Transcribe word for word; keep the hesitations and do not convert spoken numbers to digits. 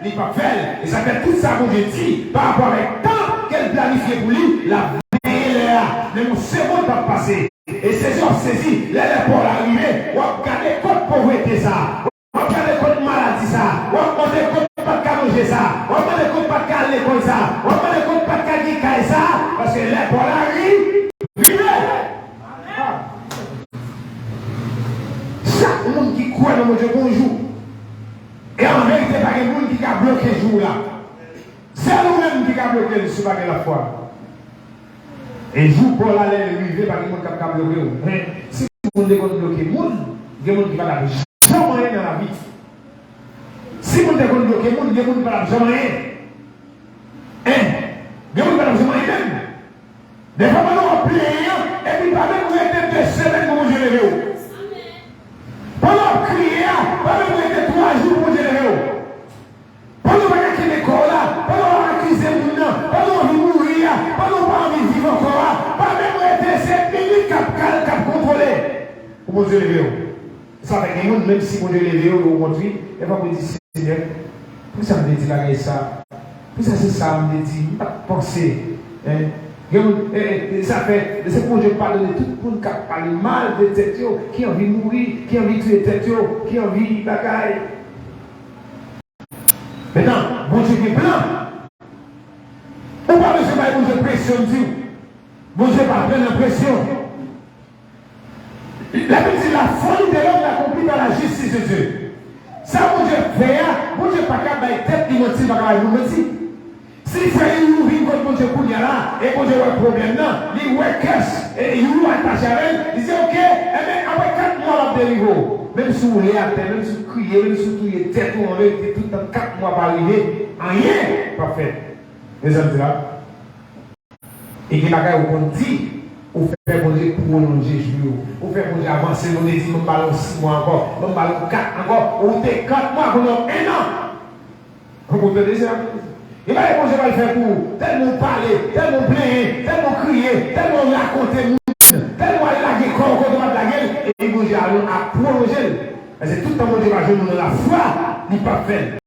li p ap fè l. E sa fè tout sa Bondye di pa rapò avèk tan ke l planifye pou li, l ap veye lè a. Men yon segonn p ap pase. E sezi w ap sezi, lè lè pa w la rive, w ap gade kot povrete sa a, w ap gade kot maladi sa a, w ap mande kot pa t ka manje sa a, w ap mande kot pa t ka al lekòl sa a, w ap mande kot pa t ka gen kay sa a, paske lè pa w la ri-, rive. Chak moun ki kwè nan Bondye gon jou. E an verite, pa gen moun ki ka bloke jou w la. Sèl ou menm ki ka bloke l si w pa gen lafwa. E jou pa w la, lè l rive, pa gen moun k ap ka bloke w. Men, si moun te konn bloke moun, gen moun ki pa t ap janm anyen nan lavi. Si moun te konn bloke moun, gen moun ki pa t ap janm anyen. Hein? Gen moun ki pa t ap janm anyen menm. Dèfwa pandan w ap plenyen an, epi pa menm rete de semèn pou Bondye leve w. Pandan w ap kriye a, pa menm rete twa jou pou Bondye leve w. Pandan w pa ka kenbe kò w la, pandan w ap akize moun nan, pandan w anvi mouri a, pandan w pa anvi viv ankò a, pa menm rete, se minit k ap kal, k ap kontwole pou Bondye leve w. Sa fè gen moun, menm si Bondye leve yo, yo kont li, dèfwa pou yo di, Senyè, poukisa m te di bagay sa? Poukisa se sa m te di? M pa t panse. Hein? Gen moun, e, e, e sa fè, se pou Bondye padone tout moun k ap pale mal de tèt yo, ki anvi mouri, ki anvi touye tèt yo, ki anvi bagay. Mentnan, Bondye gen plan. Ou pa bezwen bay Bondye presyon, m di w. Bondye pa pran nan presyon. Labib di, la folie de l'homme est accomplie par la justice de Dieu. Sa Bondye fè a, Bondye pa ka bay tèt li manti, li pa ka bay moun manti. Si frè Youyou vin kot Bondye kounye a la, e Bondye wè pwoblèm nan, li wè kès, e Youyou atache avè l, li di, oke, enben, apre kat mwa, l ap delivre w. Menm si w woule atè, menm si w kriye, menm si w touye tèt ou, an verite, tout tan kat mwa pa rive, anyen p ap fèt. Mezanmi, di la. E gen bagay ou konn di, ou fè Bondye pwolonje jou yo. Ou fè Bondye avanse, Bondye di, "Ban m ba l yon sis mwa ankò, ban m ba l yon kat ankò." Ou te kat mwa, kounye a w enn an. Ou tande sa? E bagay Bondye pral fè pou ou, tèlman w pale, tèlman w plenyen, tèlman w kriye, tèlman w rakonte moun, tèlman w al lage kò w kote w pa t lage l, epi Bondye al ap pwolonje l. Paske tout tan Bondye pa jwenn nou nan lafwa, li p ap fè l.